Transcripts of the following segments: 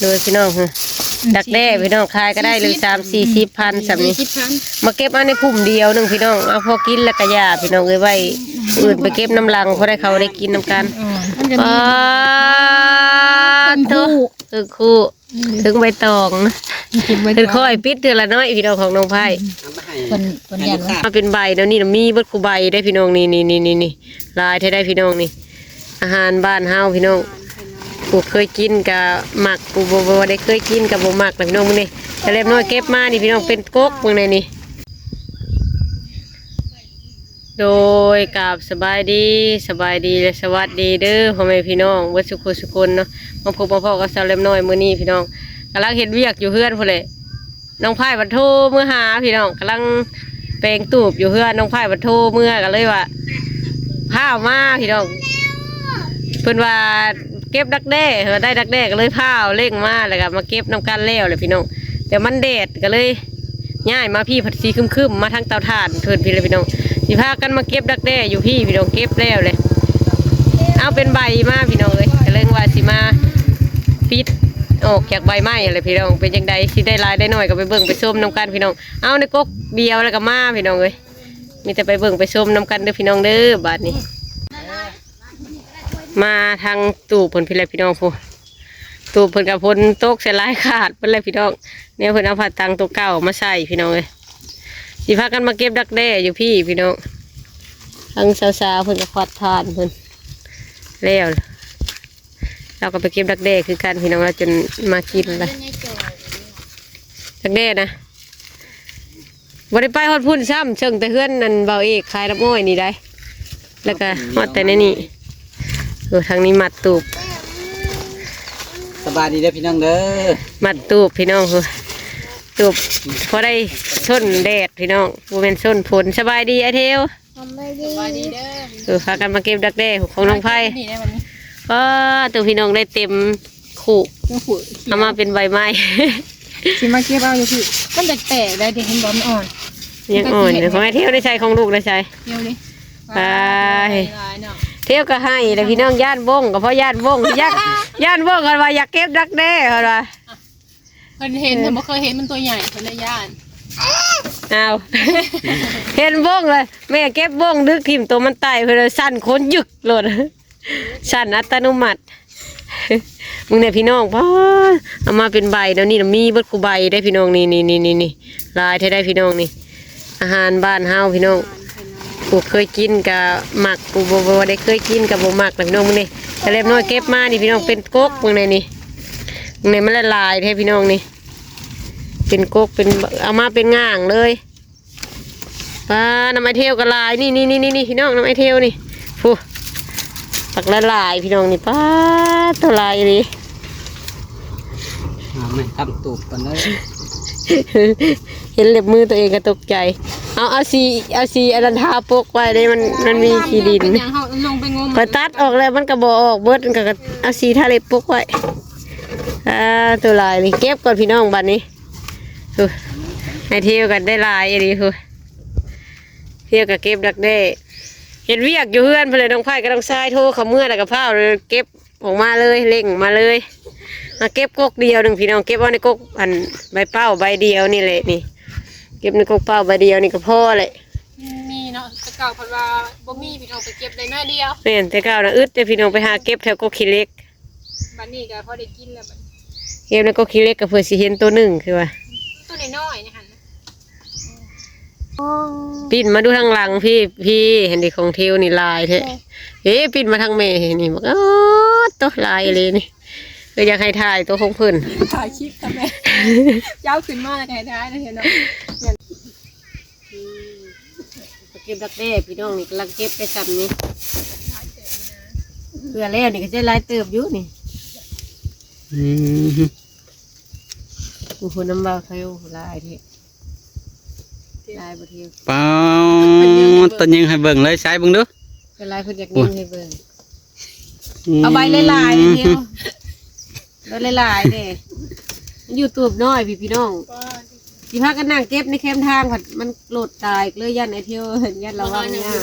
ໂດຍພີ່ນ້ອງ ດັກແດ້ພີ່ນ້ອງ ຂາຍກໍໄດ້ເລີຍ ສາມສີ່ສິບພັນສ່ຳນີ້ ມາເກັບເອົາໃນພຸ້ມດຽວໜຶ່ງພີ່ນ້ອງ ເອົາພໍກິນແລ້ວກໍຢ່າພີ່ນ້ອງເອີຍ ໄວ້ອື່ນໄປເກັບນຳຫຼັງ ພໍໄດ້ເຂົ້າໄດ້ກິນນຳກັນ. ປາດໂທ້ ເອີ ຄູ່ ເຖິງໃບຕອງ ເພິ່ນຄ່ອຍປິດເທື່ອລະໜ້ອຍພີ່ນ້ອງຂອງນ້ອງໄພ້ ເພິ່ນ ເພິ່ນຢ້ານວ່າ ມາເປັນໃບແນວນີ້ນະ ມີເບິດຄູ່ໃບເດ້ພີ່ນ້ອງ ນີ້ໆໆໆ ຫຼາຍແທ້ໄດ໋ພີ່ນ້ອງນີ້ ອາຫານບ້ານເຮົາພີ່ນ້ອງ ຜູ້ເຄີຍກິນກໍມັກ ຜູ້ບໍ່ ບໍ່ໄດ້ເຄີຍກິນກໍບໍ່ມັກນະພີ່ນ້ອງ. ມື້ນີ້ຕາແລັບນ້ອຍເກັບມານີ້ພີ່ນ້ອງ ເປັນກົກເບິ່ງແດ່ນີ້. ໂດຍ ກາບສະບາຍດີ ສະບາຍດີ ແລະ ສະຫວັດດີເດີພໍ່ແມ່ພີ່ນ້ອງເບິດສູ່ຜູ້ສູ່ຄົນເນາະ ມາພົບມາພໍ້ກັບສາວແລັບນ້ອຍມື້ນີ້ພີ່ນ້ອງ ກຳລັງເຮັດວຽກຢູ່ເຮືອນພຸ້ນແຫຼະ ນ້ອງໄພ້ບັດໂທມາຫາພີ່ນ້ອງ ກຳລັງແປງຕູບຢູ່ເຮືອນ ນ້ອງໄພ້ບັດໂທເມືອ ກໍເລີຍວ່າ ພ້າວມາພີ່ນ້ອງ ເພິ່ນວ່າເກັບດັກແດ້ ວ່າໄດ້ດັກແດ້ ກໍເລີຍພ້າວເລັ່ງມາ ແລ້ວກໍມາເກັບນຳກັນແລ້ວແຫຼະພີ່ນ້ອງ ແຕ່ມັນແດດ ກໍເລີຍ ຍ້າຍມາພີ້ພັດສີຄຶ້ມໆ ມາທາງເຕົາຖ່ານເພິ່ນພີ້ແຫຼະພີ່ນ້ອງ ຊິພາກັນມາເກັບດັກແດ້ຢູ່ພີ້ພີ່ນ້ອງ ເກັບແລ້ວແຫຼະ ເອົາເປັນໃບມາພີ່ນ້ອງເອີຍ ກໍເລີຍວ່າຊິມາປິດອອກຈາກໃບໄມ້ຫັ້ນແຫຼະພີ່ນ້ອງ ເປັນຈັ່ງໃດ ຊິໄດ້ຫຼາຍໄດ້ໜ້ອຍ ກໍໄປເບິ່ງໄປຊົມນຳກັນພີ່ນ້ອງ. ເອົາໃນກົກດຽວແລ້ວກໍມາພີ່ນ້ອງເອີຍ ມີແຕ່ໄປເບິ່ງໄປຊົມນຳກັນເດີພີ່ນ້ອງເດີ ບາດນີ້ ມາທາງຕູບເພິ່ນພີ້ແຫຼະພີ່ນ້ອງ ຜູ້ຕູບເພິ່ນກໍຝົນຕົກໃສ່ຫຼາຍຂາດເພິ່ນແຫຼະພີ່ນ້ອງ ແນວເພິ່ນເອົາຜ້າຕັງຕົວເກົ່າມາໃສ່ພີ່ນ້ອງເອີຍ ຊິພາກັນມາເກັບດັກແດ້ຢູ່ພີ້ພີ່ນ້ອງ ທາງສາວໆເພິ່ນກໍຄວັດຖ່ານເພິ່ນແລ້ວ ລາວກໍໄປເກັບດັກແດ້ຄືກັນພີ່ນ້ອງ ລາວຈົນມາກິນລະ ດັກແດ້ນະ. ບໍ່ໄດ້ໄປຮອດພຸ້ນຊ້ຳ ເຊິ່ງແຕ່ເຮືອນອັນເບົາເອກຂາຍນ້ຳອ້ອຍນີ້ໄດ໋ ແລ້ວກະຮອດແຕ່ໃນນີ້ ເອີ ທາງນີ້ມັດຕູບ ສະບາຍດີເດີພີ່ນ້ອງເດີ ມັດຕູບພີ່ນ້ອງ ຕູບພໍໄດ້ຊົນແດດພີ່ນ້ອງ ບໍ່ແມ່ນຊົນຝົນ. ສະບາຍດີອ້າຍເທວ ສະບາຍດີເດີ ເອີ ພາກັນມາເກັບດັກແດ້ຂອງນ້ອງໄພ້ ນີ້ໄດ້ບັດນີ້ ປ້າ ໂຕພີ່ນ້ອງໄດ້ເຕັມ ຄຸ ເອົາມາເປັນໃບໄມ້ ຊິມາເກັບເອົາຢູ່ພີ້ ມັນແຕກໆໄດ໋ ເຫັນບໍ່ ມັນອ່ອນ ຍັງອ່ອນຢູ່. ຂອງອ້າຍທຽວໄດ້ໃສ່ ຂອງລູກໄດ້ໃສ່ ທຽວເດ້ ໄປ ຫຼາຍໆເນາະ ທຽວກໍໃຫ້ແຫຼະພີ່ນ້ອງ ຢ້ານບົ້ງກໍເພາະຢ້ານບົ້ງ ຢາກ ຢ້ານບົ້ງ ເພິ່ນວ່າຢາກເກັບດັກແດ້ເພິ່ນວ່າ ເພິ່ນເຫັນ ເອີ ເພິ່ນບໍ່ເຄີຍເຫັນ ມັນຕົວໃຫຍ່ ເພິ່ນເລີຍຢ້ານ ອ້າວ ເຫັນບົ້ງເລີຍ ແມ່ເກັບບົ້ງດຶກຖິ້ມໂຕມັນຕາຍ ເພິ່ນວ່າສັ່ນຂົນຍຶກໂລດ ສັ່ນອັດຕະໂນມັດ. ມຶງແດ່ພີ່ນ້ອງ ປ້າ ເອົາມາເປັນໃບແນວນີ້ນະ ມີເບິດຄູ່ໃບເດ້ພີ່ນ້ອງ ນີ້ໆໆໆ ຫຼາຍແທ້ໄດ໋ພີ່ນ້ອງນີ້ ອາຫານບ້ານເຮົາພີ່ນ້ອງ ຜູ້ເຄີຍກິນກໍມັກ ຜູ້ບໍ່ ບໍ່ໄດ້ເຄີຍກິນກໍບໍ່ມັກນະພີ່ນ້ອງ. ມື້ນີ້ຕາແລັບນ້ອຍເກັບມານີ້ພີ່ນ້ອງ ເປັນກົກ ເບິ່ງແດ່ນີ້ ເບິ່ງແດ່ ມັນຫຼາຍໆແທ້ພີ່ນ້ອງນີ້ ເປັນກົກ ເປັນ ເອົາມາເປັນງ່າງເລີຍ. ປ້າ ນຳອ້າຍເທວກໍຫຼາຍ ນີ້ໆໆໆ ພີ່ນ້ອງ ນຳອ້າຍເທວນີ້ ພຸ້ນ ບັກຫຼາຍໆ ພີ່ນ້ອງນີ້ ປ້າ ໂຕຫຼາຍອີ່ຫຼີ ຫາແມ່ນຕຳຕູບກ່ອນເດີ ເຫັນເລັບມືຕົວເອງກໍຕົກໃຈ ເອົາ ເອົາສີ ເອົາສີອັນນັ້ນທາປົກໄວ້ເດ້ ມັນ ມັນມີຂີ້ດິນ ເປັນຫຍັງເຮົາລົງໄປງົມ ຂ້ອຍຕັດອອກແລ້ວ ມັນກໍບໍ່ອອກເບິດ ມັນກໍ ກໍເອົາສີທາເລັບປົກໄວ້ ອ່າ ໂຕຫຼາຍນີ້ ເກັບກ່ອນພີ່ນ້ອງ ບັດນີ້ ໂອ້ ອ້າຍເທວກໍໄດ້ຫຼາຍອີ່ຫຼີພຸ້ນ ເທວກໍເກັບດັກແດ້ ເຮັດວຽກຢູ່ເຮືອນພຸ້ນແຫຼະ ນ້ອງໄພ້ກັບນ້ອງຊາຍໂທເຂົ້າເມືອ ແລ້ວກໍພ້າວເກັບອອກມາເລີຍ ເລັ່ງມາເລີຍ ມາເກັບກົກດຽວໜຶ່ງພີ່ນ້ອງ ເກັບເອົາໃນກົກອັນໃບເປົ້າໃບດຽວນີ້ແຫຼະນີ້ ເກັບໃນກົກເປົ້າໃບດຽວນີ້ກໍພໍແຫຼະ ມີເນາະ ແຕ່ເກົ່າເພິ່ນວ່າບໍ່ມີ ພີ່ນ້ອງໄປເກັບໄດ້ໜ້ອຍດຽວ ແມ່ນ ແຕ່ເກົ່ານະອຶດເດ້ພີ່ນ້ອງ ໄປຫາເກັບແຖວກົກຂີ້ເຫຼັກ ບັດນີ້ກໍພໍໄດ້ກິນແລ້ວ ບັດນີ້ເກັບໃນກົກຂີ້ເຫຼັກກໍເພື່ອຊິເຫັນໂຕໜຶ່ງ ຄືວ່າໂຕນ້ອຍໆນີ້ຫັ້ນ ປິ່ນມາດູທາງຫຼັງພີ້ ພີ້ ເຫັນເດ້ ຂອງເທວນີ້ຫຼາຍແທ້ ເອີ ປິ່ນມາທາງແມ່ນີ້ ບັກ ໂອ້ ໂຕຫຼາຍອີ່ຫຼີນີ້ ເອີ ຢາກໃຫ້ຖ່າຍໂຕຂອງເພິ່ນ ຖ່າຍຄລິບກັບແມ່ ເຈົ້າຂຶ້ນມາແລ້ວກໍໃຫ້ຖ່າຍນະ ເຫັນເນາະ. ອືມ ໄປເກັບດັກແດ້ພີ່ນ້ອງນີ້ ກຳລັງເກັບໄປຊ້ຳນີ້ ເພື່ອແລ້ວນີ້ກໍໃຊ້ຫຼາຍເຕີບຢູ່ນີ້ ອືມ ໂອ້ໂຫ ນ້ຳເບົາເທວຫຼາຍແທ້ ຫຼາຍບໍ່ເທວ ປ້າ ເພິ່ນຍິງໃຫ້ເບິ່ງ ຕົວຍິງໃຫ້ເບິ່ງເລີຍ ໃຊ້ເບິ່ງດູ ຫຼາຍເພິ່ນຢາກຍິງໃຫ້ເບິ່ງ ອືມ ເອົາໃບຫຼາຍໆເທວ ໃບຫຼາຍໆເດ້ ຢູ່ຕູບນ້ອຍພີ່ນ້ອງ ຊິພາກັນນັ່ງເກັບໃນແຄມທາງ ພັດມັນໂລດຕາຍ ເລີຍຢ້ານອ້າຍເທວ ຢ້ານລະວັງຍາກ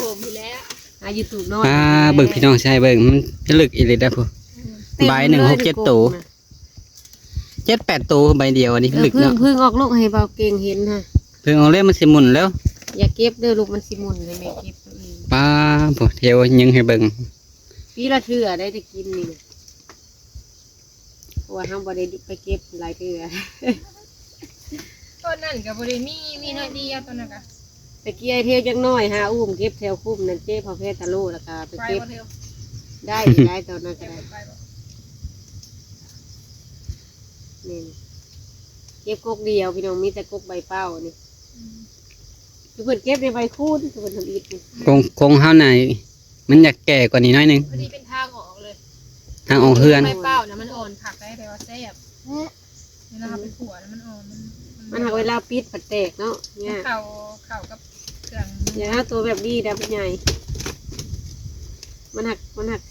ຫາຢູ່ຕູບນ້ອຍ ອ່າ ເບິ່ງພີ່ນ້ອງ ໃຊ້ເບິ່ງ ມັນຈະລຶກອີ່ຫຼີໄດ໋ພຸ້ນ ໃບໜຶ່ງຫົກເຈັດໂຕ ນະ ເຈັດແປດໂຕໃບດຽວ ອັນນີ້ ເອີ ເພິ່ງ ເພິ່ງອອກລູກໃຫ້ເບົາເກັ່ງເຫັນຫັ້ນ ເພິ່ງອອກແລ້ວມັນຊິໝຸ່ນແລ້ວ. ຢ່າເກັບເດີລູກ ມັນຊິໝຸ່ນໃຫ້ແມ່ເກັບເອງ. ປ້າໂທ້ ແຖວຍິງໃຫ້ເບິ່ງ ປີລະເທື່ອໄດ້ແຕ່ກິນນີ້ ເພາະວ່າເຮົາບໍ່ໄດ້ໄປເກັບຫຼາຍເທື່ອ. ຕອນນັ້ນກໍບໍ່ໄດ້ມີ ມີໜ້ອຍດຽວຕອນນັ້ນກະ ຕະກີ້ໄອ້ເທວຈັກໜ້ອຍຫາອຸ້ມເກັບແຖວຄຸ້ມນັ້ນ ເຈ້ພາແພຕະໂລ ແລ້ວກໍໄປເກັບ ໄປບໍ່ເທວ? ໄດ້ ໄດ້ຕອນນັ້ນກໍໄດ້ ໄປບໍ່? ແມ່ນ ເກັບກົກດຽວພີ່ນ້ອງ ມີແຕ່ກົກໃບເປົ້ານີ້. ອືມ ຄືເພິ່ນເກັບໃນໃບຄູນ ຄືເພິ່ນທຳອິດນີ້ ຂອງ ຂອງເຮົາໃນ ມັນຢາກແກ່ກວ່ານີ້ໜ້ອຍໜຶ່ງ ພໍດີເປັນທາງອອກເລີຍ ທາງອອກເຮືອນ. ໃບເປົ້ານະມັນອ່ອນຄັກໄດ໋ ແຕ່ວ່າແຊບ ເວລາເຮົາໄປຂົ້ວແລ້ວມັນອ່ອນ ມັນ ມັນຫາກເວລາປິດພັດແຕກເນາະ ຍາກ. ເຂົ້າ ເຂົ້າກັບເຄື່ອງ ຢ່າເອົາຕົວແບບນີ້ດາ ມັນໃຫຍ່ ມັນຫາກ ມັນຫາກ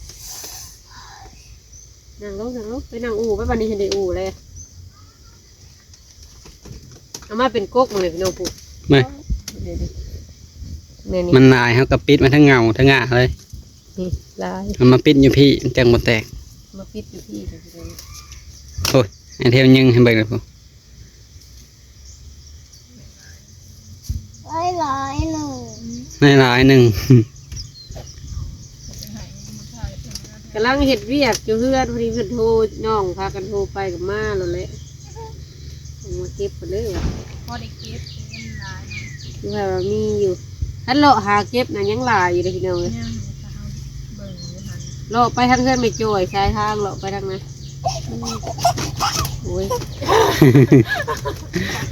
ນັ່ງລົງ ນັ່ງລົງ ໄປນັ່ງອູ່ໄປ ບັດນີ້ເຫັນໄດ້ອູ່ແລ້ວ. ເອົາມາເປັນກົກໝົດເລີຍພີ່ນ້ອງ ປູກ ແມ່ນ ນີ້ ນີ້ ມັນຫຼາຍ ເຮົາກໍປິດມາທັງເຫງົ້າທັງຫຍ້າເລີຍ. ນີ້ຫຼາຍ ເອົາມາປິດຢູ່ພີ້ ມັນຈັ່ງບໍ່ແຕກ ມາປິດຢູ່ພີ້. ໂອ້ຍ ໄອ້ເທວຍິງໃຫ້ເບິ່ງເລີຍພຸ້ນ ຫຼາຍໆໜຶ່ງ ຫຼາຍໆໜຶ່ງ. ກຳລັງເຮັດວຽກຢູ່ເຮືອນ ພໍດີເພິ່ນໂທ ນ້ອງພາກັນໂທໄປກໍມາໂລດແຫຼະ ເອົາມາເກັບກ່ອນເດີ ພໍໄດ້ເກັບ ເງິນຫຼາຍ ຄືວ່າມີຢູ່ ຄັນເລາະຫາເກັບນະຍັງຫຼາຍຢູ່ເດ້ພີ່ນ້ອງເອີຍ. ຍັງ ເລາະໄປທາງເຮືອນແມ່ຈ້ອຍ ສາຍທາງເລາະໄປທາງນັ້ນ. ໂອ້ຍ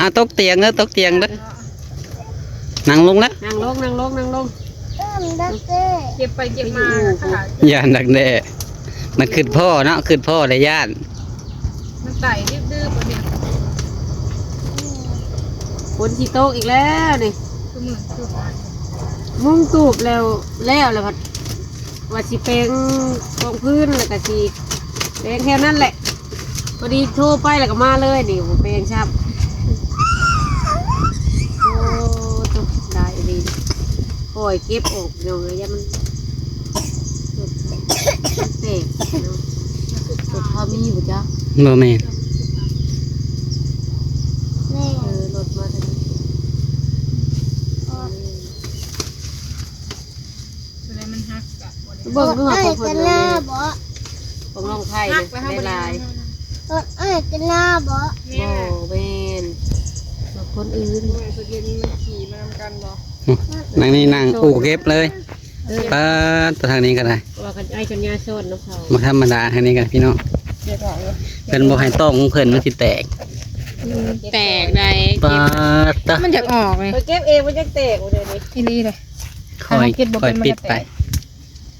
ອ່າ ຕົກຕຽງເດີ ຕົກຕຽງເດີ. ນັ່ງລົງແລ້ວ ນັ່ງລົງ ນັ່ງລົງ ນັ່ງລົງ. ເກັບໄປເກັບມາ ຢ້ານດັກແດ້ ມັນຄຶດພໍ້ເນາະ ຄຶດພໍ້ແລ້ວຢ້ານ ມັນໄຕ່ດຶບໆ ບໍ່ເຫັນ. ຝົນຊິຕົກອີກແລ້ວນີ້ ຄືມື້ຄືວານ ມຸງຕູບແລ້ວ ແລ້ວ ແລ້ວພັດວ່າຊິແປງກອງພື້ນ ແລ້ວກໍຊິແປງແຖວນັ້ນແຫຼະ. ພໍດີໂທໄປແລ້ວກໍມາເລີຍນີ້ ບໍ່ແປງຊ້ຳ. ໂອ້ ຕົກໄດ້ອີ່ຫຼີ ຄ່ອຍເກັບອອກພີ່ນ້ອງເອີຍ ຢ້ານມັນ ມັນແຕກເນາະ. ລົດເຮົາມີບໍ່ຈັກ ບໍ່ແມ່ນ ແມ່ນ ເອີ ລົດມາທາງນີ້ ໂອ້ຍ ໂຕໃດມັນຫັກກະບໍ່ໄດ້ ເບິ່ງດູວ່າຂອງເພິ່ນນະ ຂອງນ້ອງໄພນະ ໄດ້ຫຼາຍ. ລົດອ້າຍກໍໜ້າບໍ່? ບໍ່ແມ່ນ ລົດຄົນອື່ນ. ບໍ່ແມ່ນເພິ່ນເຫັນມັນຂີ່ມານຳກັນບໍ່? ນັ່ງນີ້ນັ່ງອູ່ເກັບເລີຍ. ເອີ ປາດ ທາງນີ້ກໍໄດ້ ວ່າກັນອ້າຍກັນຍາຊ້ອນນຳເຂົາ ບໍ່ທຳມະດາ. ທາງນີ້ກໍພີ່ນ້ອງ ເກັບອອກເລີຍ ເພິ່ນບໍ່ໃຫ້ຕ້ອງຂອງເພິ່ນ ມັນຊິແຕກ. ອືມ ແຕກໄດ໋ ປາດຕະ ມັນຢາກອອກເລີຍ ຂ້ອຍເກັບເອງມັນຍັງແຕກຢູ່ເດນີ້ ອີ່ຫຼີເດ້. ຄ່ອຍ ຄ່ອຍປິດໄປ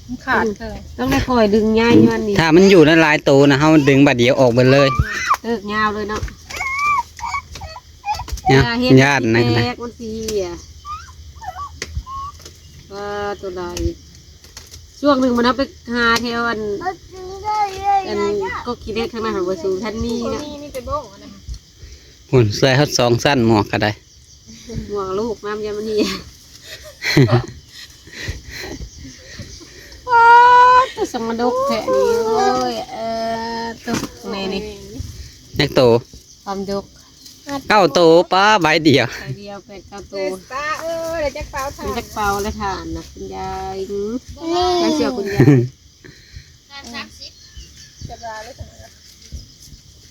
ມັນຂາດເລີຍ ຕ້ອງໄດ້ຄ່ອຍດຶງຍ້າຍມັນນີ້. ຖ້າມັນຢູ່ໃນຫຼາຍໂຕນະ ເຮົາດຶງບາດດຽວອອກເບິດເລີຍ ເຕີກຍາວເລີຍເນາະ. ຢ້ານນະ ມັນຊິແຕກ ມັນຊິເຫ່ຍ. ວ່າໂຕໃດ ຊ່ວງໜຶ່ງມັນເອົາໄປຫາແຖວອັນ ອັນກໍຂີ້ເຫຼັກທາງນັ້ນ ບໍ່ສູງທັນມີເນາະ ມີແຕ່ບົ້ງອັນນັ້ນ ພຸ້ນ ໃສ່ຮອດສອງຊັ້ນໝວກກໍໄດ້. ຫວງລູກນຳ ຢ້ານມັນເຫ່ຍ. ໂອ້ຍ ຕົວສະມາດົກແທ້ນີ້ ໂອ້ຍ ເອີ ຕົວນີ້ນີ້ ຈັກໂຕ? ຄວາມດົກ ເກົ້າໂຕ ປ້າ ໃບດຽວ ໃບດຽວ ແປດເກົ້າໂຕ. ປ້າເອີຍ ຈັກເປົາຖ່ານ ຈັກເປົາລະຖ່ານນະ ຄຸນຍາຍ. ອືມ ແລ້ວເຊື່ອຄຸນຍາຍ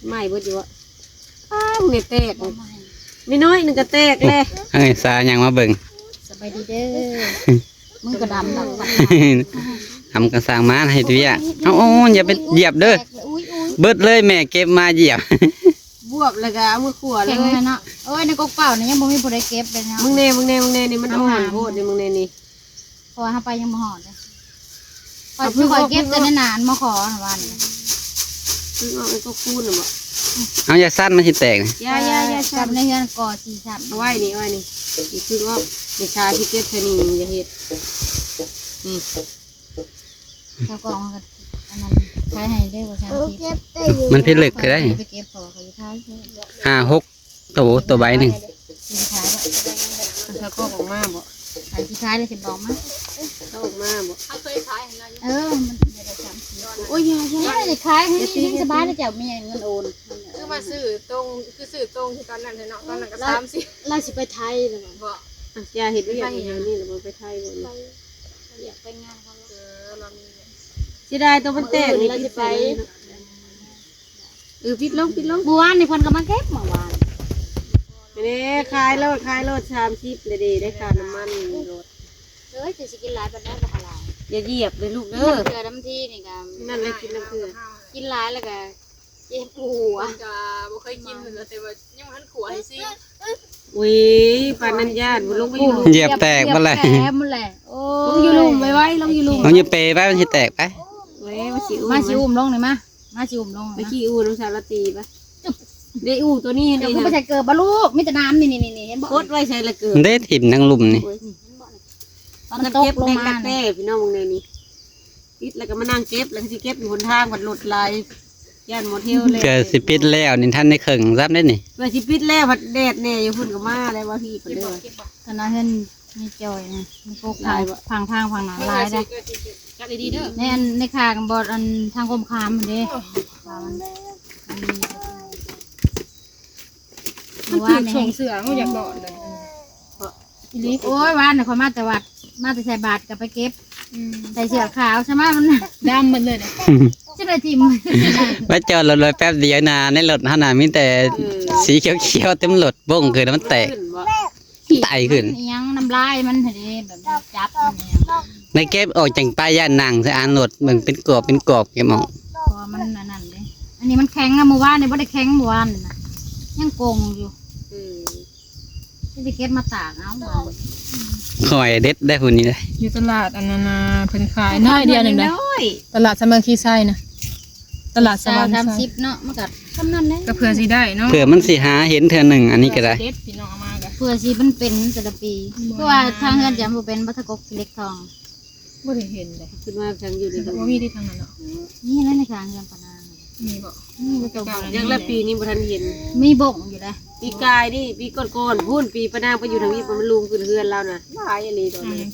ໃໝ່ເບິດຢູ່ບໍ່? ອ້າວ ແມ່ແຕກ ແມ່ນ້ອຍໜຶ່ງກໍແຕກແລ້ວ. ເອີ ສາຫຍັງມາເບິ່ງ ສະບາຍດີເດີ. ມຶງກໍດຳດຳ ດຳກໍສ້າງມາ ເຮັດວຽກ. ເອົາ ໂອ້ ຢ່າໄປຢຽບເດີ ເບິດເລີຍ ແມ່ເກັບມາຢຽບ ບວບແລ້ວກໍເອົາມືຂວາເລີຍເນາະ. ໂອ້ຍ ໃນກົກເປົ່ານີ້ຍັງບໍ່ມີຜູ້ໃດເກັບເລີຍເນາະ. ມຶງແນ່ ມຶງແນ່ ມຶງແນ່ ນີ້ມັນອ່ອນໂພດນີ້ ມຶງແນ່ນີ້. ເພາະວ່າເຮົາໄປຍັງບໍ່ຮອດເດ້ ຂ້ອຍ ຂ້ອຍເກັບແຕ່ໃນນານມາຂໍນະວ່ານີ້. ຄືເອົາໄອ້ກໍຄູນນະບໍ່? ເອົາ ຢ່າສັ່ນ ມັນຊິແຕກ. ຢ່າ ຢ່າ ຢ່າ ຈັບໃນເຮືອນກໍຊິສັ່ນ. ເອົາໄວ້ນີ້ ເອົາໄວ້ນີ້ ຊິຄຶງອອກ. ນີ້ຊາຊິເກັບໃສ່ນີ້ ຢ່າເຮັດ. ນີ້ ເຈົ້າຂອງ ອັນນັ້ນ ຂາຍໃຫ້ເດີວ່າຊັ້ນ. ມັນພິລຶກຄືໄດ໋. ໄປເກັບ ເພາະວ່າເຂົາຊິຂາຍ. ຫ້າ ຫົກ ໂຕ ໂຕໃບໜຶ່ງ. ມັນກໍອອກມາບໍ່? ໃຜຊິຂາຍແລ້ວຈະບອກມາ. ເຂົາອອກມາບໍ່? ເຮົາເຄີຍຂາຍໃຫ້ລາວຢູ່. ເອີ ມັນເດືອນລະສາມສິບ. ໂອ້ຍ ຢ່າ ຢ່າ ໄດ້ຂາຍໃຫ້ນີ້ ສະບາຍແລ້ວ ເຈົ້າມີເງິນໂອນ. ຄືມາຊື້ຕົງ ຄືຊື້ຕົງຄືຕອນນັ້ນແທ້ເນາະ. ຕອນນັ້ນກໍສາມສິບ. ລາວຊິໄປໄທແລ້ວບໍ່? ອ່ະ ຢ່າເຮັດວຽກຢູ່ແຖວນີ້ແລ້ວບໍ່? ໄປໄທບໍ່ນີ້? ໄປ ຢາກໄປງານເຂົາ. ເອີ ລາວມີວຽກ. ເສຍດາຍຕົວມັນແຕກນີ້ ລາວຊິໄປ. ເອີ ປິດລົງ ປິດລົງ. ມື້ວານນີ້ເພິ່ນກໍມາເກັບ ມື້ວານ. ເດ້ ຂາຍໂລດ ຂາຍໂລດ ສາມສິບເດ້ ໄດ້ຄ່ານ້ຳມັນລົດ. ເອີຍ ເຈົ້າຊິກິນຫຼາຍປານໃດ ບັກຫຼາຍ. ຢ່າຢຽບເດີລູກເດີ. ນ້ຳເກືອ ນ້ຳທີນີ້ກໍ ນັ້ນແຫຼະ ກິນນ້ຳເກືອ. ກິນຫຼາຍແລ້ວກໍເຈັບຫົວ. ເພິ່ນກໍບໍ່ເຄີຍກິນເນາະ ແຕ່ວ່າຍັງບໍ່ທັນຂົ້ວໃຫ້ຊິມ. ໂອ້ຍ ປານນັ້ນຢ້ານບໍ່. ລົງໄປຢູ່ລຸ່ມ ຢຽບແຕກໝົດແຫຼະ. ຢຽບແຕກໝົດແຫຼະ. ໂອ້ຍ ລົງຢູ່ລຸ່ມໄວໆ ລົງຢູ່ລຸ່ມ. ລົງຢູ່ເປໄປ ມັນຊິແຕກໄປ. ເອີຍ ມາຊິອຸ້ມ ມາຊິອຸ້ມລົງນີ້ມາ. ມາຊິອຸ້ມລົງ ໄປຂີ່ອູ້ນຳສາວລາຕີປະ. ເດ້ ອູ້ໂຕນີ້ ເຈົ້າຄືບໍ່ໃສ່ເກີບບໍ່ລູກ? ມີແຕ່ນ້ຳນີ້ໆໆ ເຫັນບໍ່? ກົດໄວ້ໃສ່ລະເກີບ. ເດ້ ຖິ້ມທາງລຸ່ມນີ້. ໂອ້ຍ ມັນຕົກລົງມາແຕ່ພີ່ນ້ອງເບິ່ງແນວນີ້. ປິດແລ້ວກໍມານັ່ງເກັບ ແລ້ວກໍຊິເກັບຢູ່ຫົນທາງ ພັດລົດຫຼາຍ ຢ້ານໝົດເຫວແລ້ວ. ເກືອຊິປິດແລ້ວນີ້ ທັນໄດ້ເຄິ່ງຊ້ຳເດ້ນີ້. ເກືອຊິປິດແລ້ວ ພັດແດດແດ່ຢູ່ພຸ້ນກໍມາແລ້ວ ວ່າພີ່ເພິ່ນເດີ. ອັນນັ້ນເຫັນ ມີຈອຍນະ ມີກົກ ຫຼາຍບໍ່? ທາງ ທາງ ທາງນັ້ນຫຼາຍເດ້. ຈັບດີໆເດີ. ໃນອັນ ໃນຂ້າງບ່ອນອັນທາງກົມຂາມຫັ້ນເດ້. ມັນຖືກສົ່ງເສື້ອ ເຮົາຢາກບອກເລີຍ. ອີ່ຫຼີ. ໂອ້ຍ ວານນີ້ຂ້ອຍມາແຕ່ວັດ ມາແຕ່ໃສ່ບາດກໍໄປເກັບ. ອືມ ໃສ່ເສື້ອຂາວຊະມາ ມັນດຳໝົດເລີຍເດ້. ຈັ່ງໃດຖິ້ມ ໄປຈອດລົດໄວ້ແປັບດຽວນະ ໃນລົດຫັ້ນນະ ມີແຕ່ ເອີ ສີຂຽວໆເຕັມລົດ ບົ້ງຄືນ ມັນແຕກ. ໄຕຂຶ້ນ ມັນອີ່ຫຍັງ ນ້ຳລາຍມັນຫັ້ນເດ້ ແບບຈັບມັນອີ່ຫຍັງ. ໄດ້ເກັບອອກຈັ່ງໄປ ຢ້ານນັ່ງໃສ່ອານລົດ ເບິ່ງເປັນກອບເປັນກອບ ເກັບອອກ. ເພາະວ່າມັນອັນນັ້ນເດ້ ອັນນີ້ມັນແຂງນະ ມື້ວານນີ້ບໍ່ໄດ້ແຂງ ມື້ວານນະ ຍັງກົງຢູ່. ອືມ ຊິໄດ້ເກັບມາຕາກເອົາ. ຂ້ອຍເດັດໄດ້ຜູ້ນີ້ເດ້. ຢູ່ຕະຫຼາດອັນນັ້ນນະ ເພິ່ນຂາຍນ້ອຍດຽວໜຶ່ງເດ້ ຕະຫຼາດສາມັກຄີໄຊນະ. ຕະຫຼາດສະຫວັນໄຊ ສາມສິບເນາະ ມັນກໍສ່ຳນັ້ນແຫຼະ ກໍເພື່ອຊິໄດ້ເນາະ ເພື່ອມັນຊິຫາເຫັນເທື່ອໜຶ່ງ. ອັນນີ້ກໍໄດ້ ເພື່ອຊິເດັດ ພີ່ນ້ອງເອົາມາກໍ ເພື່ອຊິມັນເປັນແຕ່ລະປີ. ຄືວ່າທາງເຮືອນຈະບໍ່ເປັນ ບໍ່ທະກົກເຫຼັກທອງ ບໍ່ໄດ້ເຫັນເດ້. ຂຶ້ນມາທາງຢູ່ໃນ ບໍ່ມີທີ່ທາງນັ້ນເນາະ. ນີ້ແຫຼະ ໃນທາງເຮືອນປານາງ ມີບໍ່? ອືມ ຍັງລະປີນີ້ບໍ່ທັນເຫັນ. ມີບົ້ງຢູ່ເດ້ ປີກາຍນີ້ ປີກ່ອນໆພຸ້ນ ປີປານາງໄປຢູ່ທາງນີ້ ມັນລຸງຂຶ້ນເຮືອນລາວນະ ຫຼາຍອີ່ຫຼີຕອນນີ້.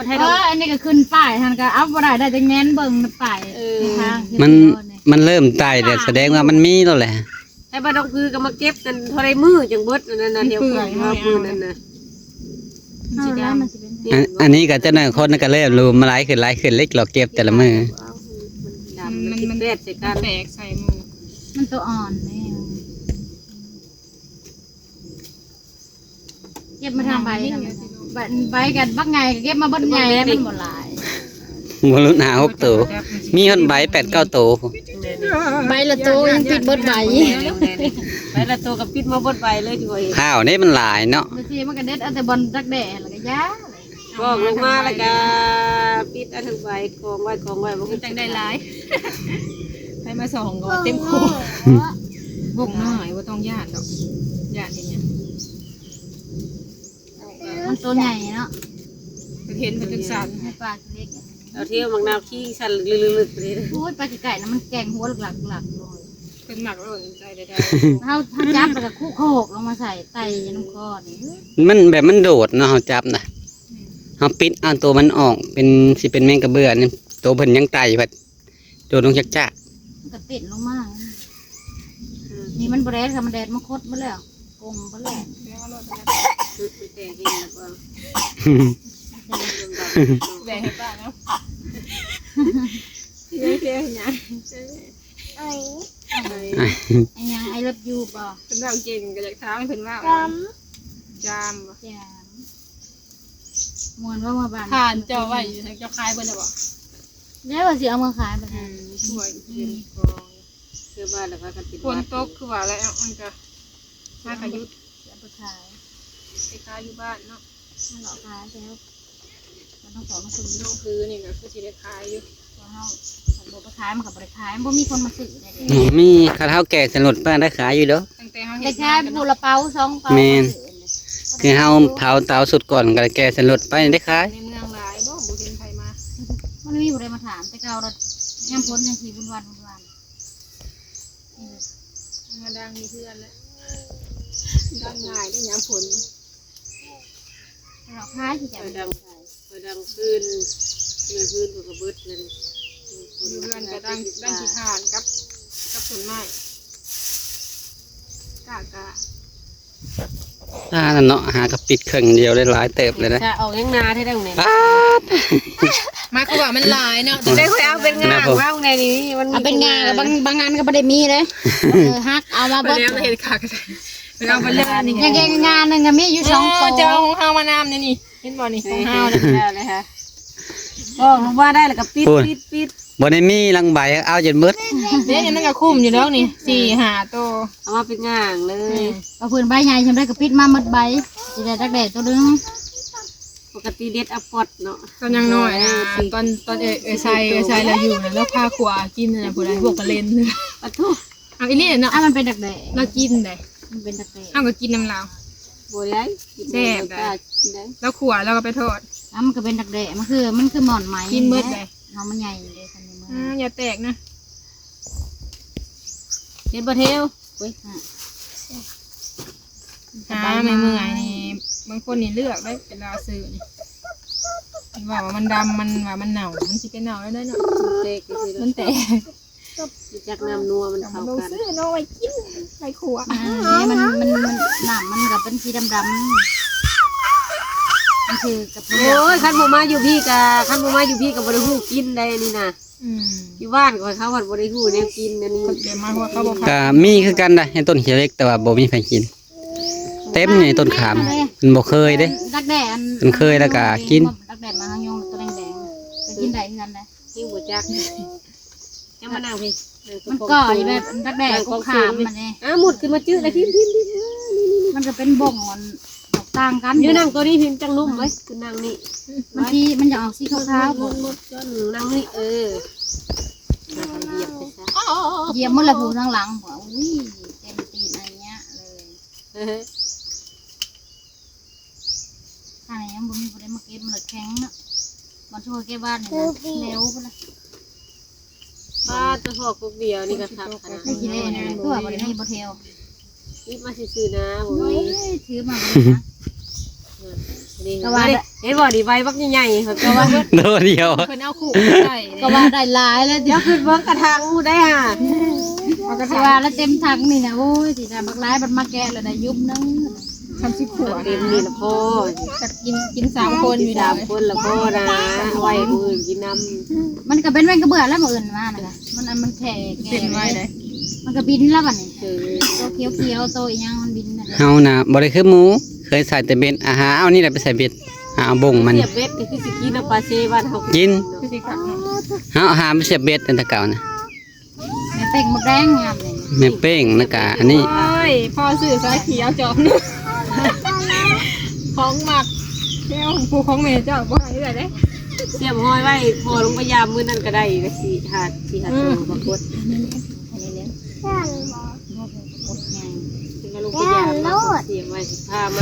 ເອີ ອັນນີ້ກໍຂຶ້ນປ້າຍຫັ້ນກໍເອົາບໍ່ໄດ້ ໄດ້ແຕ່ແງນເບິ່ງປ້າຍ. ເອີ ທາງ ມັນ ມັນເລີ່ມໄຕ່ແລ້ວ ສະແດງວ່າມັນມີແລ້ວແຫຼະ. ໃຫ້ບ້ານໜອງຜືກໍມາເກັບກັນເທົ່າໃດມື້ຈັ່ງເບິດ ອັນນັ້ນນະ ດຽວເພື່ອຍມື້ນັ້ນນະ. ອັນ ອັນນີ້ກໍຈັກໜ້ອຍຄົນກໍເລີ່ມລົມມາຫຼາຍຂຶ້ນ ຫຼາຍຂຶ້ນ ເລັກຫຼອກເກັບແຕ່ລະມື້. ມັນ ມັນ ມັນແຕກໃສ່ກັນ ແຕກໃສ່ໝູ່ ມັນໂຕອ່ອນເດ້. ເກັບມາທາງໃບນະ ໃບ ໃບກັນບັກໃຫຍ່ ເກັບມາເບິດໃຫຍ່ ມັນບໍ່ຫຼາຍ ບໍ່ລຸ້ນຫ້າຫົກໂຕ ມີຮອດໃບແປດເກົ້າໂຕ ໃບລະໂຕຍັງປິດເບິດໃບ ໃບລະໂຕກໍປິດມາເບິດໃບເລີຍ. ພ້າວນີ້ມັນຫຼາຍເນາະ ບາງທີມັນກໍເດັດເອົາແຕ່ບ່ອນດັກແດ້ ແລ້ວກໍຢ່າ ບອກລົງມາ ແລ້ວກໍປິດເອົາທັງໃບ ກອງໄວ້ ກອງໄວ້ ມັນຈັ່ງໄດ້ຫຼາຍ. ໃຜມາສ່ອງກໍວ່າເຕັມໂຄ. ບົກນ້ອຍ ບໍ່ຕ້ອງຢ້ານດອກ ຢ້ານເຮັດຫຍັງ. ມັນໂຕໃຫຍ່ເນາະ ເພິ່ນເຫັນເພິ່ນຈຶ່ງສັ່ນ ໃນປ່າເລັກ. ເອົາທ່ຽວໝາກນາວຂີ້ສັ່ນລຶກໆເລີຍ. ໂອ້ຍ ໄປໃກ້ໆນະ ມັນແກ່ງຫົວຫຼັກໆໆ ເພິ່ນມັກໂລດໃຈໄດ້. ເຮົາ ເຮົາຈັບແລ້ວກໍຄຸໂຄກລົງມາໃສ່ ໄຕ່ຢູ່ນຳຄໍນີ້. ມັນແບບມັນໂດດເນາະ ເຮົາຈັບນະ ອືມ ເຮົາປິດເອົາໂຕມັນອອກ ເປັນ ຊິເປັນແມງກະເບື້ອນີ້ ໂຕເພິ່ນຍັງໄຕ່ພັດ ໂດດລົງຈາກໆ ມັນກໍເຕັ້ນລົງມາ. ນີ້ມັນບໍ່ແດດ ຄັນມັນແດດມັນຄົດໝົດແລ້ວ ກົງໝົດແລ້ວ. ແຕ່ເຫັນແລ້ວກໍ ແບ່ງໃຫ້ປ້າເນາະ ຊິໄດ້ແຊວຫຍັງ. ໄອ້ຫຍັງ I love you ບໍ່? ເພິ່ນເວົ້າເກັ່ງ ກໍຢາກຖາມໃຫ້ເພິ່ນເວົ້າ. ຈາມ ຈາມບໍ່? ຈາມ. ມ່ວນບໍ່ ເມື່ອບ້ານ ຖ່ານເຈົ້າໄວ້ຢູ່ໃສ ເຈົ້າຂາຍເບິດແລ້ວບໍ່? ແລ້ວວ່າຊິເອົາມາຂາຍບັດນີ້. ອືມ ຊ່ວຍເປັນກອງ ຄືວ່າແລ້ວພາກັນເປັນ ຝົນຕົກຄືວ່າແລ້ວ ມັນກໍ ຫາກໍຢຸດ ຊິເອົາໄປຂາຍ ໄປຂາຍຢູ່ບ້ານເນາະ. ມັນເລາະຂາຍແລ້ວ ມັນຕ້ອງຂອງມາຊື້. ນ້ອງຄືນີ້ກໍຄືຊິໄດ້ຂາຍຢູ່ ພວກເຮົາ ຄັນບໍ່ໄປຂາຍ ມັນກໍບໍ່ໄດ້ຂາຍ ມັນບໍ່ມີຄົນມາຊື້ໄດ້ເດ້. ອືມ ມີ ຄັນເຮົາແກ່ໃສ່ລົດໄປໄດ້ຂາຍຢູ່ດອກ. ໄດ້ຂາຍຜູ້ລະເປົາສອງເປົາ. ແມ່ນ ຄືເຮົາເຜົາເຕົາສຸດກ່ອນກໍໄດ້ແກ່ໃສ່ລົດໄປໄດ້ຂາຍ. ໃນເມືອງຫຼາຍບໍ່ ບໍ່ເຫັນໃຜມາ. ມັນມີຜູ້ໃດມາຖາມ ແຕ່ເກົ່າລະ ຍາມຝົນຍັງຊິວຸ່ນວາຍວຸ່ນວາຍ. ອືມ ມາດັງຢູ່ເຮືອນແຫຼະ ດັງງ່າຍໄດ້ຍາມຝົນ. ເອົາຂາຍຄືກັນ ໄຟດັງ ໄຟດັງຟືນ ເມື່ອຟືນເພິ່ນກໍເບິດແລ້ວນີ້ ຢູ່ເຮືອນກໍດັງ ດັງຂີ້ຖ່ານກັບ ກັບຕົ້ນໄມ້ ກະ ກະ ອ່າ ນັ້ນເນາະ ຫາກະປິດເຄິ່ງດຽວໄດ້ຫຼາຍເຕີບເລີຍນະ ຈະອອກຍັງນາແທ້ດອກນີ້ ປາດ ໝາຍຄວາມວ່າມັນຫຼາຍເນາະ ໄດ້ຄ່ອຍເອົາເປັນງາເອົາແນ່ນີ້ ມັນມີ ເອົາເປັນງາ ບາງ ບາງອັນກໍບໍ່ໄດ້ມີເດ້ ເອີ ຫັກເອົາມາເບິດ ເຮັດຂາກ ເອົາໄປເລີຍນີ້ ຍັງແກງງາໜຶ່ງກໍມີຢູ່ສອງໂຕ ເຈົ້າຂອງເຮົາມານຳນີ້ ເຫັນບໍ່ນີ້ ຂອງເຮົານີ້ ແລ້ວເລີຍຮະ ອອກມາໄດ້ແລ້ວກໍປິດ ປິດ ປິດ ບໍ່ໄດ້ມີລັງໃບ ເອົາຈົນເບິດ ເດ້ ມັນກໍຄຸ້ມຢູ່ດອກນີ້ ສີ່ຫ້າໂຕ ເອົາມາເປັນງາເລີຍ ອືມ ເອົາພື້ນໃບໃຫຍ່ຊ່ຳໃດກໍປິດມາໝົດໃບ ຊິໄດ້ດັກແດ້ໂຕໜຶ່ງ ປົກກະຕິເດັດເອົາປອດເນາະ ຕອນຍັງນ້ອຍນະ ເອີ ຕອນ ຕອນເອື້ອຍ ເອື້ອຍໄຊ ເອື້ອຍໄຊລາວຢູ່ນະ ລາວພາຂົວກິນນະ ຜູ້ໃດ ພວກກະເລັນ ປະໂທ້ ເອົາອີ່ຫຼີເນາະ ອ່ະ ມັນເປັນດັກແດ້ ລາວກິນໄດ໋ ມັນເປັນດັກແດ້ ເຮົາກໍກິນນຳລາວ ບໍ່ໄດ້ ແຊບໄດ໋ ລາວຂົວ ລາວກໍໄປທອດ ອ່ະ ມັນກໍເປັນດັກແດ້ ມັນຄື ມັນຄືໝອນໄມ້ ກິນເບິດໄດ໋ ເຮົາມັນໃຫຍ່ເດ້ ຄັນນີ້ ອ່າ ຢ່າແຕກນະ ເຮັດບໍ່ເທວ ໂອ້ຍ ຫາເມື່ອຍໆນີ້ ບາງຄົນນີ້ເລືອກໄດ້ ເວລາຊື້ນີ້ ເວົ້າວ່າມັນດຳ ມັນວ່າມັນເນົ່າ ມັນຊິໄປເນົ່າໄດ້ເນາະ ມັນແຕກ ມັນແຕກ ຮູ້ຈັກນ້ຳນົວມັນເຂົ້າກັນ ຊື້ເນາະ ໄວ້ກິນ ໄວ້ຂົ້ວ ອ່າ ມັນ ມັນ ມັນ ນ້ຳມັນກໍເປັນສີດຳໆ ມັນຄືກັບ ໂອ້ຍ ຄັນບໍ່ມາຢູ່ພີ້ກະ ຄັນບໍ່ມາຢູ່ພີ້ກະບໍ່ໄດ້ຮູ້ກິນໄດ໋ອັນນີ້ນະ ອືມ ຢູ່ບ້ານຂ້ອຍເຂົາພັດບໍ່ໄດ້ຮູ້ແນວກິນອັນນີ້ ກໍມີຄືກັນໄດ໋ ໃນຕົ້ນຂີ້ເຫຼັກ ແຕ່ວ່າບໍ່ມີໃຜກິນ ເຕັມຢູ່ໃນຕົ້ນຂາມ ເພິ່ນບໍ່ເຄີຍເດ້ ດັກແດ້ ເພິ່ນເຄີຍແລ້ວກໍກິນ ດັກແດ້ມາຫາຍງ ໂຕແດງໆ ກໍກິນໄດ້ຄືກັນໄດ໋ ຍັງບໍ່ຈັກ ຍັງມານັ່ງພີ້ ມັນກໍຢູ່ແບບດັກແດ້ ກົກຂາມມັນນີ້ ອ່າ ມຸດຂຶ້ນມາຈື່ລະ ພິມໆໆ ເອີ ນີ້ໆໆ ມັນກໍເປັນບົ້ງອັນ ແຕກຕ່າງກັນ ຢູ່ນັ່ງໂຕນີ້ພີ້ ມັນຈັ່ງນຸ້ມເວີຍ ຄືນັ່ງນີ້ ມັນສີ ມັນຈະອອກສີຂາວໆ ໝົດໆ ຈົນນັ່ງນີ້ ເອີ ຢຽບໄປຊະ ຢຽບໝົດລະຜູ້ທາງຫຼັງ ອຸ້ຍ ເຕັມຕີນໄອຍະເລີຍ ເອີ ທາງນີ້ຍັງບໍ່ມີຜູ້ໃດມາເກັບ ມັນແຂງເນາະ ບາງເທື່ອເກັບວານນີ້ນະ ເໜວພຸ້ນລະ ປາດ ແຕ່ພໍກົກດຽວນີ້ກໍຄັກຂະໜາດ ໄດ້ກິນແລ້ວນະ ຄືວ່າບໍ່ໄດ້ມີບໍ່ແຖວ ອີບມາຊື່ໆນະ ບໍ່ມີ ເອີຍ ຖືມາບໍ່ໄດ້ນະ ນີ້ ກໍວ່າໄດ້ ເຫັນບໍ່ນີ້ ໃບບັກໃຫຍ່ໆ ເຂົາກໍວ່າ ໂຕດຽວ ເພິ່ນເອົາຄູ່ໃສ່ ກໍວ່າໄດ້ຫຼາຍແລ້ວ ດຽວຂຶ້ນເບິ່ງກະຖາງໝູ່ໄດ້ຫາ ເອົາກະຖາງ ຊິວ່າລະເຕັມຖັງນີ້ນະ ໂອ້ຍ ຊິໄດ້ບັກຫຼາຍ ບັດມາແກະລະໄດ້ຍຸບໜຶ່ງ ສາມສິບຂວດ ເຕັມນີ້ລະພໍ ຈັກກິນ ກິນສາມຄົນຢູ່ ສາມຄົນລະພໍນະ ເອົາໄວ້ຜູ້ອື່ນກິນນຳ ມັນກໍເປັນແມງກະເບື້ອນແລ້ວ ມື້ອື່ນມານະ ມັນ ອັນ ມັນແຜ່ແກ່ ເປັນໄວໃດ ມັນກໍບິນແລ້ວບັດນີ້ ເອີ ໂຕຂຽວໆ ໂຕອີ່ຫຍັງມັນບິນນະ ເຮົານະບໍ່ໄດ້ຄືໝູ ເຄີຍໃສ່ແຕ່ເບັດ ອາຫາ ເອົານີ້ແຫຼະໄປໃສ່ເບັດ ຫາເອົາບົ້ງມັນ ສຽບເບັດກໍຄືຊິກິນເອົາປາເຊບ້ານເຮົາ ກິນ ຄືຊິຄັກເນາະ ເຮົາຫາມາສຽບເບັດຕັ້ງແຕ່ເກົ່ານະ ແມ່ເປ້ງໝົກແດງງາມນີ້ ແມ່ເປ້ງນະກະອັນນີ້ ໂອ້ຍ ພໍ່ຊື້ສາຍຂຽວຈອກໜຶ່ງ ຂອງມັກ ແລ້ວຜູ້ຂອງແມ່ເຈົ້າບໍ່ໃຫ້ເອື້ອຍເດ້ ສຽບຫ້ອຍໄວ້ ພໍ່ລົງໄປຢາມມື້ນັ້ນກໍໄດ້ ກໍສີ່ຫ້າ ສີ່ຫ້າໂຕ ອືມ ປາກົດ ອັນນີ້ແຫຼະ ມາລົງໄປຢາມ ມາກໍສຽບໄວ້ ພາມາ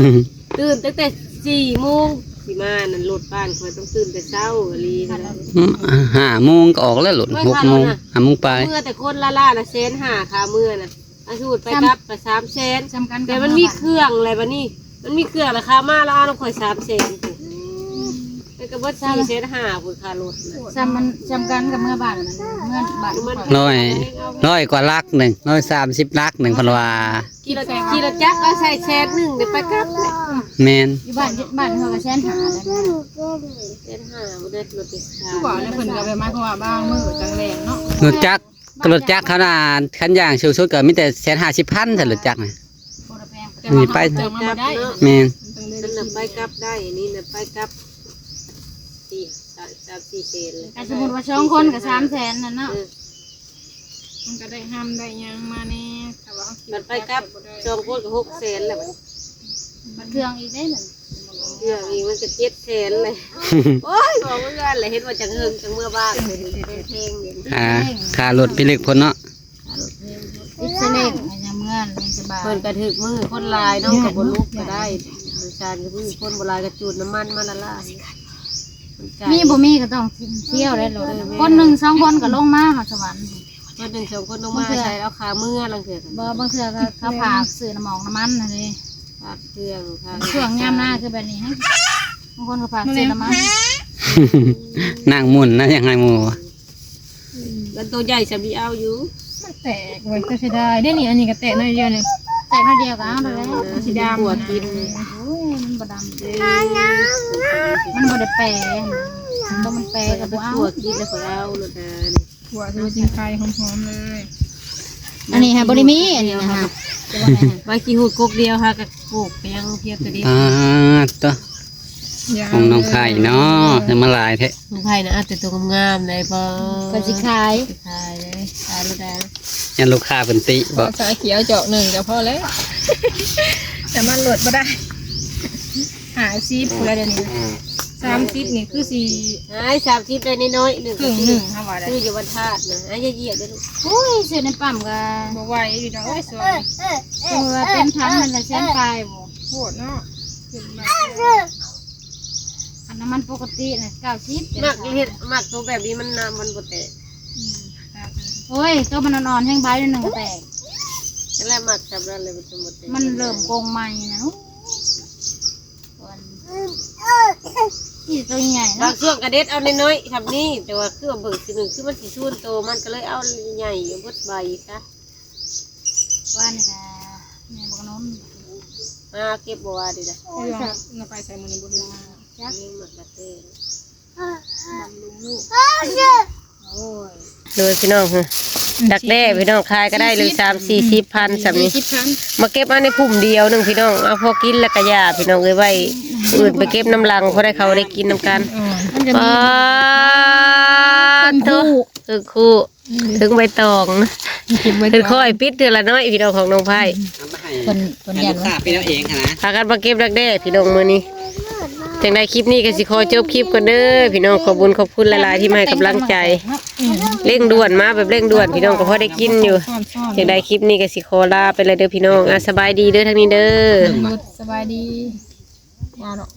ຕື່ນຕັ້ງແຕ່ສີ່ໂມງ ຊິມານັ້ນ ລົດບ້ານຂ້ອຍຕ້ອງຕື່ນແຕ່ເຊົ້າອີ່ຫຼີ ອືມ ຫ້າໂມງກໍອອກແລ້ວລົດ ຫົກໂມງ ຫ້າໂມງປາຍ ເມື່ອແຕ່ຄົນລະລ້ານະ ແສນຫ້າຄ່າເມື່ອນະ ອາ ສົມມຸດໄປກັບກໍສາມແສນ ສ່ຳກັນ ແຕ່ມັນມີເຄື່ອງແຫຼະ ບັດນີ້ມັນມີເຄື່ອງລະ ຄ່າມາລະເອົານຳຂ້ອຍສາມແສນ ແລ້ວກໍເບິດສີ່ແສນຫ້າພຸ້ນຄ່າລົດນະ ສ່ຳມັນ ສ່ຳກັນກັບເມືອບ້ານ ເມືອບ້ານ ຮ້ອຍ ຮ້ອຍກວ່າຫຼັກໜຶ່ງ ຮ້ອຍສາມສິບຫຼັກໜຶ່ງ ເພິ່ນວ່າ ຂີ່ລົດ ຂີ່ລົດຈັກເອົາໃສ່ແສນໜຶ່ງ ໄດ້ໄປກັບແຫຼະ ແມ່ນ ຢູ່ບ້ານ ບ້ານເຮົາກໍແສນຫ້າແລ້ວ ແສນຫ້າບໍ່ໄດ້ລົດໄປ ຄືວ່າແລ້ວ ເພິ່ນກໍແບບ ໝາຍຄວາມວ່າບາງມື້ຈັ່ງແລ່ນເນາະ ລົດຈັກ ກໍລົດຈັກເຮົານະ ຄັນຢ່າງສູງສຸດກໍມີແຕ່ແສນຫ້າສິບພັນ ແຕ່ລົດຈັກນະ ບໍ່ໄດ້ແພງ ແຕ່ວ່າເຮົາເຕີມມາບໍ່ໄດ້ ແມ່ນ ອັນນັ້ນໄປກັບໄດ້ ອັນນີ້ນະໄປກັບ ສີ່ ສາມ ສາມສີ່ແສນເລີຍ ຖ້າສົມມຸດວ່າສອງຄົນກໍສາມແສນນັ້ນເນາະ ເອີ ມັນກໍໄດ້ຮຳໄດ້ຫຍັງມາແດ່ ຖ້າວ່າເຮົາຂີ່ ບັດໄປກັບສອງຄົນກໍຫົກແສນແລ້ວ ບັດເຄື່ອງອີກເດ້ ເຄື່ອງອີກມັນກໍເຈັດແສນເລີຍ ໂອ້ຍ ບໍ່ເມືອແຫຼະ ເຫັນວ່າຈັ່ງເຫິງຈັ່ງເມືອບ້ານ ແພງຢູ່ ອ່າ ຄ່າລົດພິລຶກພຸ້ນເນາະ ຕິດສະເລັງ ຍັງເມືອຍັງສະບາຍ ເພິ່ນກໍຖືກມື້ຄົນຫຼາຍເນາະ ກໍບໍ່ລຸກກໍໄດ້ ໂດຍສານກໍມື້ຄົນບໍ່ຫຼາຍກໍຈູດນ້ຳມັນມາລະລາຍ ມີບໍ່ມີກໍຕ້ອງທ່ຽວໄດ້ລົດ ເອີ ແມ່ນ ຄົນໜຶ່ງສອງຄົນກໍລົງມາຮອດສະຫວັນ ຄົນໜຶ່ງສອງຄົນລົງມາ ບາງເທື່ອ ໃຊ້ເອົາຄ່າເມືອ ລາງເທື່ອ ບໍ່ ບາງເທື່ອກໍເຂົາຝາກຊື້ນ້ຳໝອກນ້ຳມັນຫັ້ນເດ້ ຝາກເຄື່ອງ ເຄື່ອງຍາມນາຄືແບບນີ້ ແ ບາງຄົນກໍຝາກຊື້ນຳມາ ນາງໝຸ່ນນະ ຢາກໃຫ້ໝູ່ ອືມ ແລ້ວໂຕໃຫຍ່ຊະມີເອົາຢູ່ ມັນແຕກເວີຍ ກໍເສຍດາຍເດ້ນີ້. ອັນນີ້ກໍແຕກໜ້ອຍດຽວນີ້ ແຕກໜ້ອຍດຽວກໍເອົາແລ້ວ ມັນຊິດຳ ຂົ້ວກິນ ໂອ້ຍ ມັນບໍ່ດຳ ເອີ ມັນບໍ່ໄດ້ແປ ຄັນມັນແປກໍບໍ່ເອົາ ໄປຂົ້ວກິນແລ້ວຄ່ອຍເອົາໂລດນະ. ຂົ້ວໃສ່ຊີ້ນໄກ່ຫອມໆເລີຍ. ອັນນີ້ຫາບໍ່ໄດ້ມີ ອັນນີ້ນະຫາ ໃບຂີ້ຫູດກົກດຽວຫາກະປູກໄປຍັງພຽບຕົວນີ້ ປາດໂຕ ຂອງນ້ອງໄຜ່ເນາະ ເອີ ເອົາມາຫຼາຍແທ້. ນ້ອງໄຜ່ນະ ເອົາແຕ່ໂຕງາມໆໄດ໋ ບໍ່ ເພິ່ນຊິຂາຍ ຊິຂາຍເດ້ ຂາຍແລ້ວໄດ໋. ຢ້ານລູກຄ້າເພິ່ນຕິບໍ່ ສາຂຽວຈອກໜຶ່ງກໍພໍແລ້ວ ແຕ່ມັນລົດບໍ່ໄດ້. ຫ້າສິບພຸ້ນລະດຽວນີ້ ອືມ ສາມສິບນີ້ຄືຊິ ອ້າຍ ສາມສິບໄດ້ນ້ອຍໆໜຶ່ງ ເຄິ່ງໜຶ່ງ ເຮົາວ່າໄດ້ ຄືຢູ່ວັນທາດນະ ອ້າຍ ຢ່າຢຽບເດີ້ລູກ. ໂອ້ຍ ຊື້ໃນປ້ຳກໍບໍ່ໄຫວຢູ່ດອກ ໂອ້ຍ ຊ່ວງນີ້ ເອີ ເອີ ເອີ ຄືວ່າເຕັມຖັງນັ້ນລະແສນປາຍບໍ່ ໂພດເນາະ ຂຶ້ນມາ ອັນນ້ຳມັນປົກກະຕິນະ ເກົ້າສິບ ມັກເຮັດ ມັກໂຕແບບນີ້ ມັນ ມັນບໍ່ແຕກ ອືມ ໂອ້ຍ ໂຕມັນອ່ອນໆແຮງໃບໜຶ່ງກໍແຕກ ນັ້ນແຫຼະ ມັກຊ່ຳນັ້ນເລີຍ ມັນບໍ່ແຕກ ມັນເລີ່ມກົງໃໝ່ນະ ນີ້ໂຕໃຫຍ່ເນາະ ບາງຊ່ວງກະເດັດເອົານ້ອຍໆຊ່ຳນີ້ ແຕ່ວ່າຄືວ່າເບິ່ງຊິໜຶ່ງ ຄືມັນຊິຊູນໂຕ ມັນກໍເລີຍເອົາໃຫຍ່ເບິດໃບຊະ. ວານນີ້ກະແມ່ບັກນົນ ມາເກັບບໍ່ວານີ້ນະ ເອີ ນະ ໄປໃສມື້ນີ້ບໍ່ເຫັນມາ ຈັກ ນີ້ມັນກະເຕ ບຳລຸງລູກ ໂອ້ຍ ໂດຍພີ່ນ້ອງ ດັກແດ້ພີ່ນ້ອງ ຂາຍກໍໄດ້ເລີຍ ສາມສີ່ສິບພັນຊ່ຳນີ້ ສີ່ສິບພັນ ມາເກັບເອົາໃນພຸ້ມດຽວໜຶ່ງພີ່ນ້ອງ ເອົາພໍກິນແລ້ວກະຢ່າພີ່ນ້ອງເອີຍ ໄວ້ມື້ອື່ນໄປເກັບນຳຫຼັງ ພໍໄດ້ເຂົ້າໄດ້ກິນນຳກັນ ມັນຈະມີ ປາດໂທ ເອີ ຄູ່ ເຖິງໃບຕອງ ເກັບໄວ້ ເພິ່ນຄ່ອຍປິດເທື່ອລະໜ້ອຍ ພີ່ນ້ອງຂອງນ້ອງໄພ້ ເພິ່ນ ເພິ່ນຢ້ານວ່າ ພາກັນມາເກັບດັກແດ້ພີ່ນ້ອງມື້ນີ້ ຈັ່ງໃດຄລິບນີ້ກໍຊິຂໍຈົບຄລິບກ່ອນເດີພີ່ນ້ອງ ຂອບບຸນຂອບຄຸນຫຼາຍໆທີ່ມາໃຫ້ກຳລັງໃຈ ເລັ່ງດ່ວນ ມາແບບເລັ່ງດ່ວນ ພີ່ນ້ອງກໍພໍໄດ້ກິນຢູ່ ຈັ່ງໃດຄລິບນີ້ກໍຊິຂໍລາໄປແລ້ວເດີພີ່ນ້ອງ ອ່າ ສະບາຍດີເດີທາງນີ້ເດີ ສະບາຍດີ ວ່າເນາະ